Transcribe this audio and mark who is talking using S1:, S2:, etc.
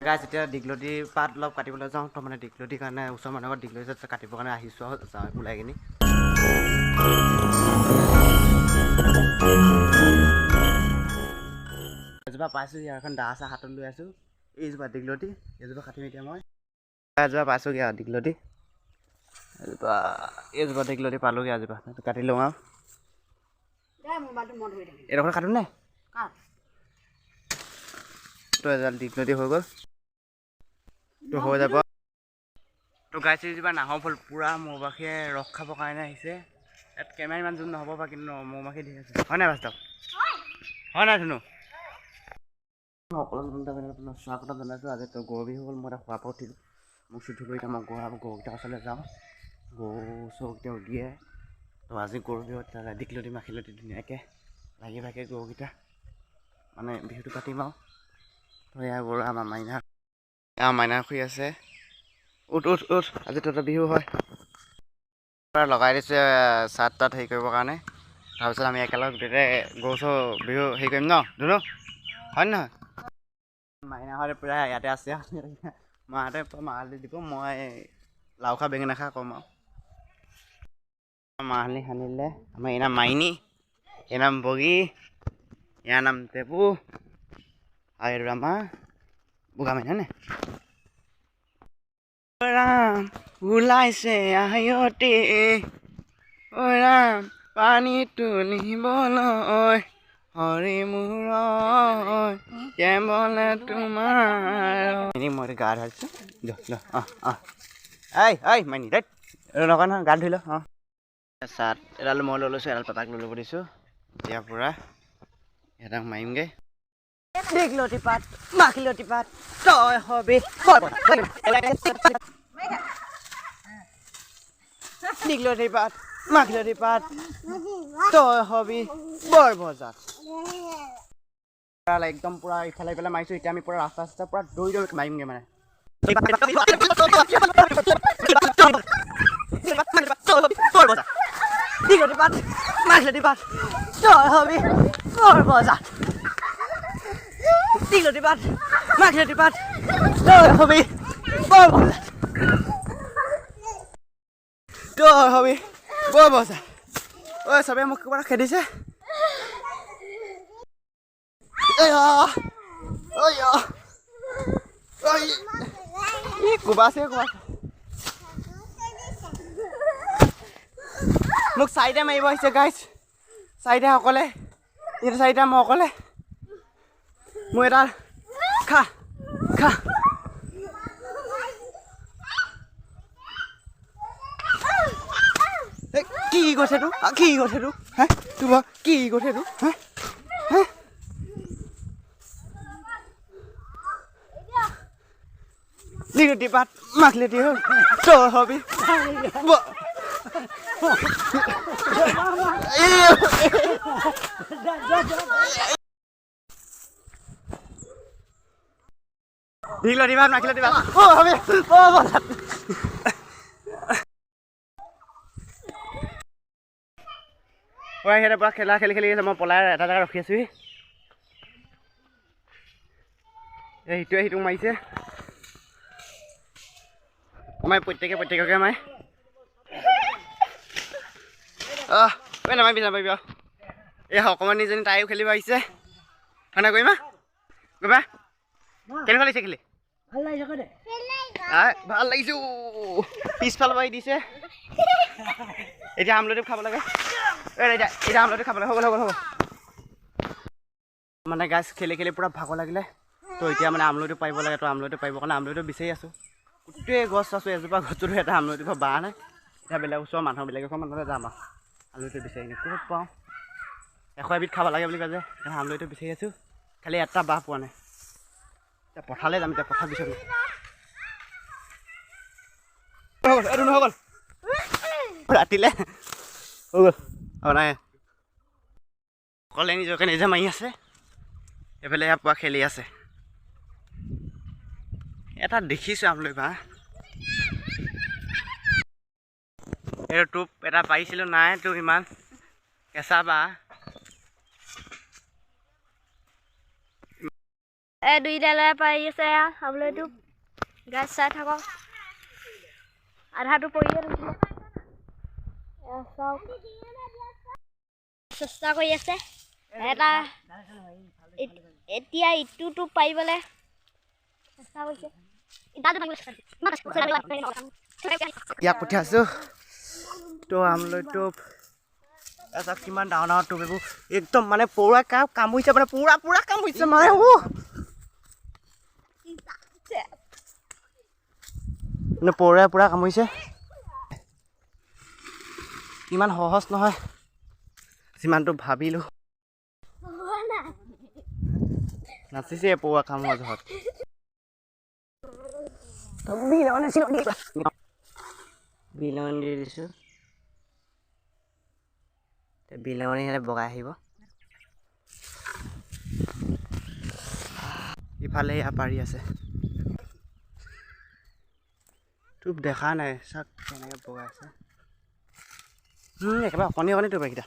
S1: গাইছ, এতিয়া দীঘলতি পাত অলপ কাটিবলৈ যাওঁ। তো মানে দীঘলতিৰ কাৰণে ওচৰৰ মানুহৰ ঘৰত দীঘলতি কাটিবৰ কাৰণে আহিছোঁ আৰু যাওঁ ওলাই কিনি। এজোপা পাইছোঁ, ইয়াৰ এখন দা চাহ হাতত লৈ আছোঁ। এইজোপা দীঘলতি, এইজোপা কাটিম এতিয়া মই। এজোপা পাইছোঁগৈ আৰু দীঘলতি এজোপা, এইজোপা দীঘলতি পালোঁগৈ। এজোপা কাটি লওঁ আৰু এইডোখৰ কাটোঁ নে? তো এডাল দীঘলতি হৈ গ'ল, তো হৈ যাব। তো গাইছ, এইজোপা নাহৰ ফুল, পূৰা মৌ-মাখিয়ে ৰস খাবৰ কাৰণে আহিছে। ইয়াত কেমেৰা ইমান জুম নহ'ব বা, কিন্তু মৌ-মাখি ধেৰ আছে। হয় নাই বাস্তৱ? হয় নাই ধুনু? সকলো নতুন স্বাগতম জনাইছোঁ। আজি তো গৰু বিহু হ'ল। মই এতিয়া খোৱাৰ পৰা উঠিলোঁ, মুখ চুখ ধুই এতিয়া মই গৰুকেইটাৰ ওচৰলৈ যাওঁ, গৰু চৰুকেইটা উলিয়াই। তো আজি গৰু বিহুত দীঘলতি মাখিলতি ধুনীয়াকৈ লাগি ভাগি গৰুকেইটা মানে বিহুটো পাতিম আৰু। তো এয়া গৰু, আমাৰ মাইনা, এয়া মাইনা শুই আছে। উঠ উঠ উঠ, আজি তহঁতৰ বিহু হয়। পূৰা লগাই দিছে চাত তাত হেৰি কৰিবৰ কাৰণে। তাৰপিছত আমি একেলগে গোটেইতে গৰু চৰু বিহু হেৰি কৰিম ন ধুনু, হয় নহয়? মাইনাহঁতে পূৰা ইয়াতে আছে, মাহঁতে মাহালি দিব, মই লাও খা বেঙেনা খা ক'ম আৰু। মাহালি সানিলে। আমাৰ এই নাম মাইনী, এই নাম বগী, ইয়াৰ নাম টেপু আৰু এইটো আমাৰ বগা মাইনা হয়নে? ৰাম ওলাইছে আয়তে, অ ৰাম পানী তুলিবলৈ, হৰি মোৰ কেৱলে তোমাৰ। মই গা ধুৱাইছোঁ। অঁ অঁ, এই এই মাইনী, দেই নকয় নহয়, গা ধুই ল। অঁ, চাত এডাল মই লৈ লৈছোঁ, এডাল পাপাক লৈ ল'ব দিছোঁ। এতিয়া পূৰা সিহঁতক মাৰিমগৈ। দীঘলতি পাত মাখিলতি পাত তই হবি, দীঘলতি পাত মাখিলতি পাত তই হবি বৰ বজাত। একদম পূৰা ইফালে ইফালে মাৰিছোঁ। এতিয়া আমি পূৰা ৰাস্তা চাস্তা পূৰা দৌৰি দৌৰি মাৰিমগৈ মানে। দীঘলতি পাত মাখিলতি পাত তই হবি বৰ বজাত, দীঘলতি পাত মাখিলতি পাত তই হবি বৰ বজাত, তই হবি বৰ বজাত। ঐ চবে মোক কিবা খেদিছে। কোবাছে কোবাছে, মোক চাৰিটা মাৰিব আহিছে গাইছ, চাৰিটা অকলে, এতিয়া চাৰিটা মই অকলে। মই এটা খা খা। কি কৈছে তোৰ? কি কৈছে তোৰ? হে তোৰ কি কৈছে তোৰ? হে হে দীঘলতি পাত মাখিলতি হ'ল তই হবি। দীঘলতি পাত মাখিলতি পাত অ হবি অ বজাত। পূৰা সিহঁতে পূৰা খেলা খেলি খেলি আছে। মই পলাই এটা জেগাত ৰখি আছোহি। এই সিটোৱে সিটোক মাৰিছে, আমাৰ প্ৰত্যেকে প্ৰত্যেককে মাৰে। অঁ ঐ নামাৰিবি নামাৰিবি। আৰু এই অকণমানিজনী তাইও খেলিব আহিছে। হয় নাই কৰিমা? কৰিমা কেনেকুৱা লাগিছে খেলি? ভাল লাগিছে। পিছফালৰ পৰা দিছে। এতিয়া আমলতি খাব লাগে। এতিয়া এতিয়া আমলতি খাব লাগে। হৈ গ'ল হৈ গ'ল হৈ গ'ল। মানে গাছ খেলি খেলি পূৰা ভাগৰ লাগিলে। তো এতিয়া মানে আমলতি পাৰিব লাগে। তো আমলতি পাৰিবৰ কাৰণে আমলতিটো বিচাৰি আছোঁ। গোটেই গছ আছোঁ, এজোপা গছতো এটা আমলতি পৰা বাঁহ নাই। এতিয়া বেলেগ ওচৰৰ মানুহ বেলেগ এখন মানুহলৈ যাম আৰু আমলতিটো বিচাৰি কিনে ক'ত পাওঁ। 101বিধ খাব লাগে বুলি কয় যে, সেইকাৰণে আমলতিটো বিচাৰি আছোঁ, খালি এটা বাঁহ পোৱা নাই। এতিয়া পথাৰলৈ যাম, এতিয়া পথাৰ বিচাৰিম। এইটো হৈ গ'ল, ৰাতিলে হৈ গ'ল। অঁ নাই, অকলে নিজকে নিজে মাৰি আছে। এইফালে এয়া পুৰা খেলি আছে। এটা দেখিছোঁ আমলৈ বাঁহ, এইটো টোপ এটা পাৰিছিলোঁ, নাই তো ইমান কেঁচা বাঁহ।
S2: এই দুইটা ল'ৰাই পাৰি আছে। এয়া আমলৈ টোপ। গাছ চাই থাকক, আধাটো পৰিয়ে থাকিলে। এয়া চাওক, চেষ্টা কৰি আছে এটা। এতিয়া ইটো টোপ পাৰিবলৈ চেষ্টা কৰিছে।
S1: ইয়াক পঠিয়াইছোঁ। তো আমলৈ টোপ চাওক, কিমান ডাঙৰ ডাঙৰ টোপ এইবোৰ। একদম মানে পৰুৱা কামুৰিছে, মানে পুৰা পুৰা কামুৰিছে মানে। মানে পৰুৱাই পুৰা কামুৰিছে। ইমান সহজ নহয় যিমানটো ভাবিলোঁ। নাচিছে পৰুৱা কামোৰা জহত। বিলঙনি দি দিছোঁ। বিলঙনি সিহঁতে বগাই আহিব। ইফালে এয়া পাৰি আছে। টোপ দেখা নাই, চাওক কেনেকৈ বগাই আছে। একেবাৰে অকণি অকণি টোপ এইকেইটা।